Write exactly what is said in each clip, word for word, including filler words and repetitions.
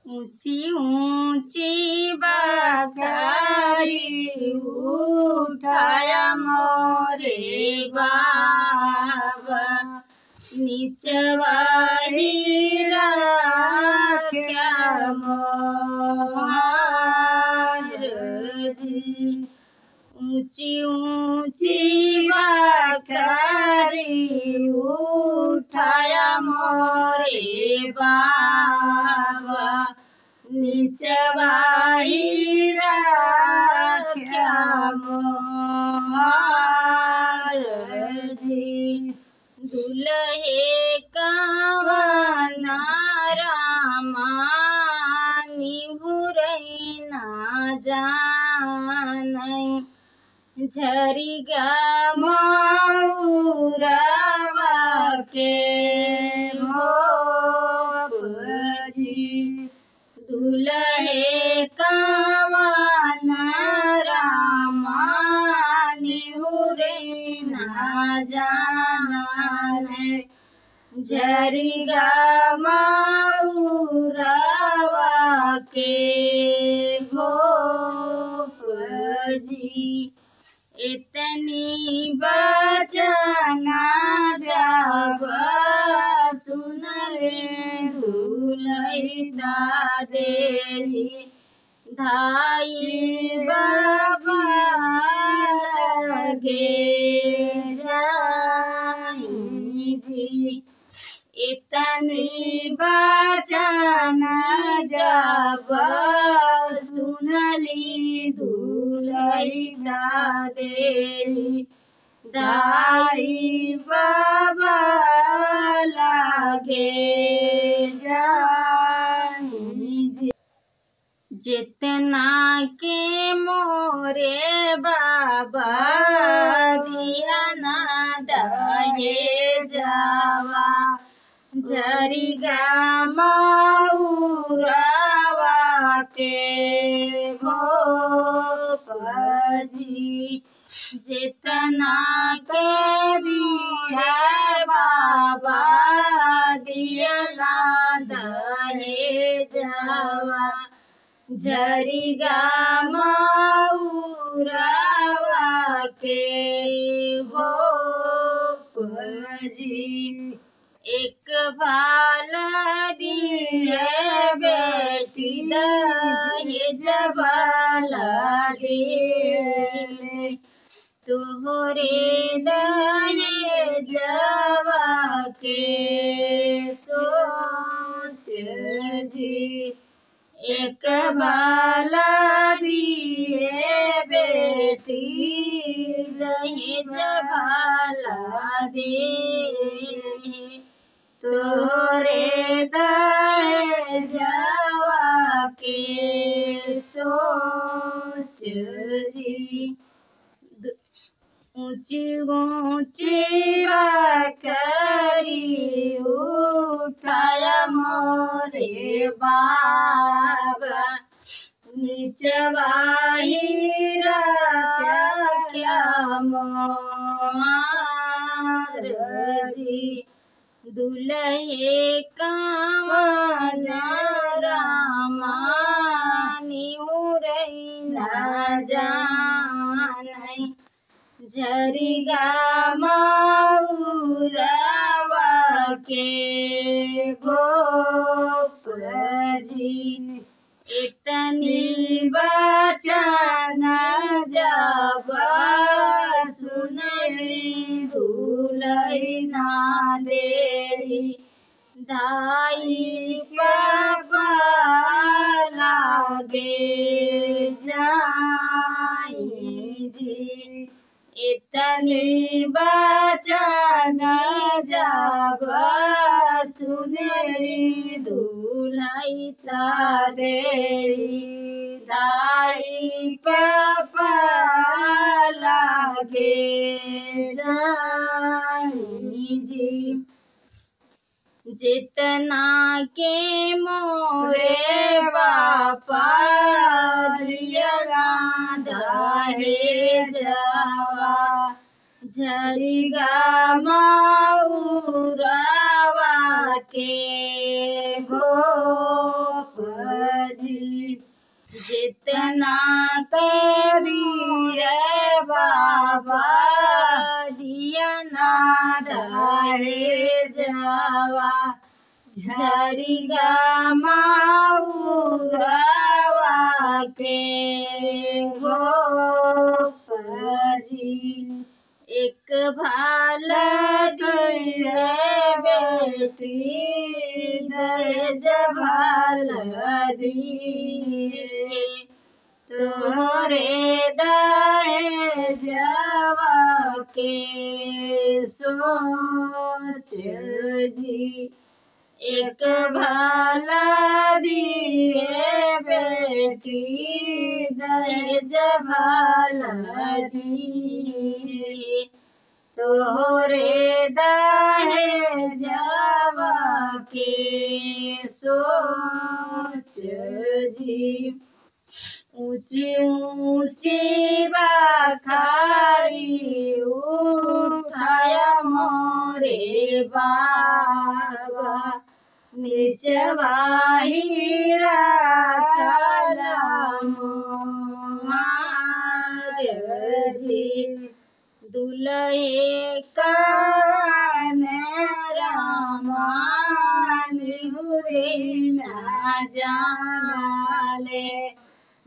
ऊँची ऊँची बखरी उठाया मोरे बाबा, निचवा ही रख्या मोहार जी। ऊँची ऊँची बखरी उठाया मोरे बाबा, निचवा ही रख्या मोहार जी। दुलहे कवन रामा निहुरै ना जानै, झरिगा मउरवा के घोप जी। दुलहे कवन रामा निहुरै ना जानै, झरिगा मउरवा के घोप जी। एतनी बचन जब सुनले दुलही दादेही, धाई बाबा लगे जाई जी। एतनी बचन जब सुनली दुलही दादेही, धाई बाबा लगे जाई जी। जेतना के मोरे बाबा दिहन दहेजवा, झरिगा मउरवा के घोप जी। जेतना के दिहे बाबा दिहन दहेजवा, झरिगा मउरवा के घोप जी। एक भाला दिहे बेटी दहेजवा लागे, तोहरे दहेजवा के सोच जी। एक भाला दिहे बेटी दहेज भाला दिहे, तोरे दहेजवा के सोच जी। ऊँची ऊँची बखरी उठाया मोरे बाबा, निचवा ही रख्या मोहार जी। दुलहे कवन रामा निहुरै ना जानै, झरिगा मउरवा के घोप जी। एतनी बचन जब सुनली दुलही दादेही, धाई पापा लागे जाई जी। एतनी बचन जब सुनली दुलही दादेही, धाई पापा लागे जाई जी। जेतना के मोरे बापा दिहन दहेजवा, झरिगा मउरवा के घोप एतना करिए बाबा, दिया ना दहेजवा, झरिगा महुरवा के हो परी। एक भाला दिए बेटी, दहेज भाला दिए, तोहरे दहेजवा के सोच जी। एक भाला दिए बेटी, दहेज भाला दिए, तोहरे दहेजवा के सोच जी। ऊँची ऊँची बखारी उठाया मोरे बाबा, निचवा हीरा काला मोहार जी। दुलहे कान रामा निहुरे ना जाले,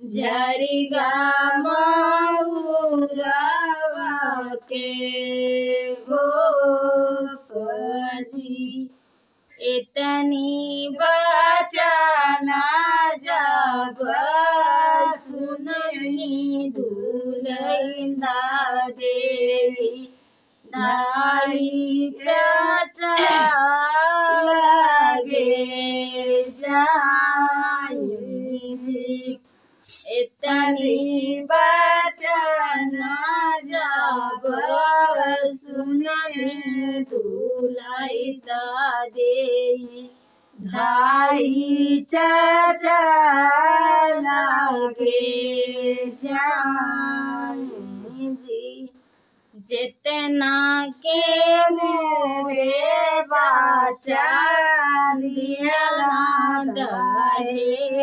झरिगा महुरवा के हो परी। एतनी बचन जब सुननी दुलहिन देई, दाई चाचा लगे जाई। एतनी बचन जब सुननी दुलहिन देई, दाई चाचा लगे जाई जी। जेतना के मोरे बाचा दिहला दहेजवा,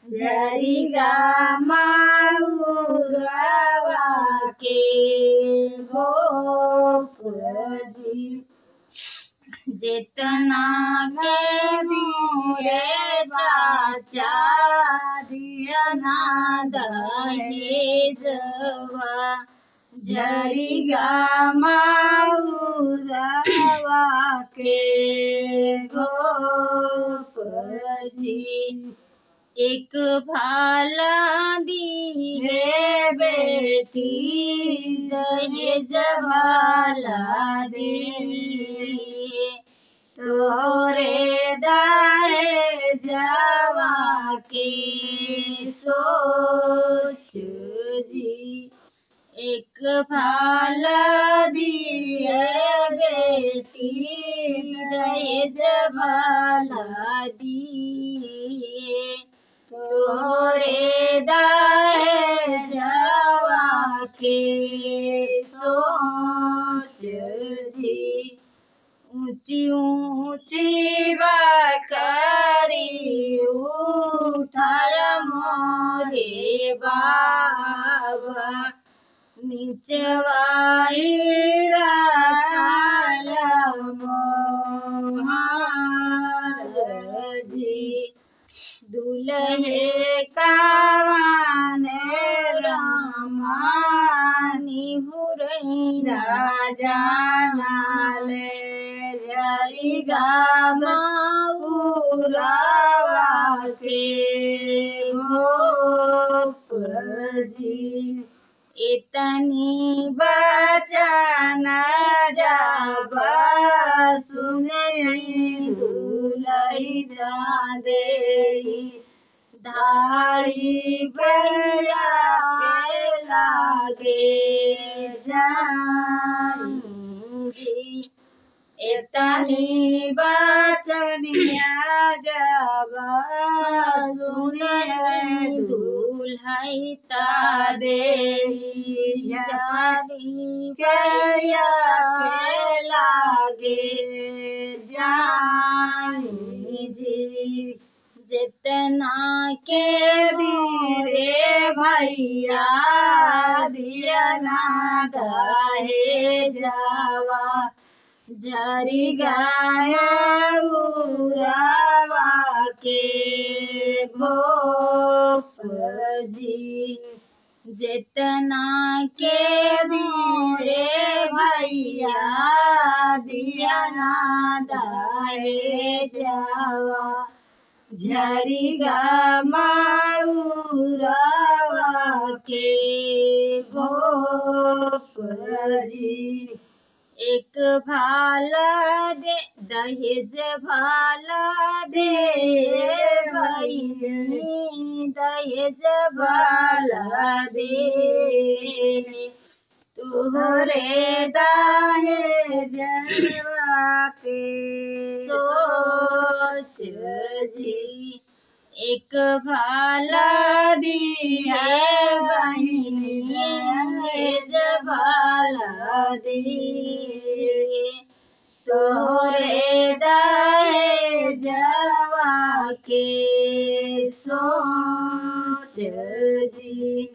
झरिगा महुरवा के हो परी। जेतना के मोरे बाचा दिहला दहेजवा, झरिगा महुरवा के हो परी। एक भाला दिहे बेटी, दहेज भाला दिहे, तोहरे दहेजवा के सोच जी। एक भाला दिहे बेटी, दहेज भाला दिहे, तोहरे दहेजवा के सोच जी। ऊँची ऊँची बखारी उठाया मोरे बाबा, निचवा हीरा काला मोहार जी। दुलहे कावाने रामा निहुरैना जानाले, झरिगा महुरवा के हो परी। एतनी बचन जब सुननी दुलहिन देई, दाई भैया के लागे जाई जी। एतनी बचनिया जब सुने दुलहिन देई, दाई भैया के लागे जाई जी। जितना के दी रे भैया, दिया ना दहेजवा, झरी गा मउरवा के घोप जी। जितना के दी रे भैया, दिया ना दहेजवा, झरी गा मउरवा के घोप जी। एक भाला दे, दहेज भाला दे, बहिनी, दहेज भाला दे। तोहरे दहेजवा के सोच जी, एक भाला दिहे बहिनी, दहेज भाला दिहे। तोहरे दहेजवा के सोच जी।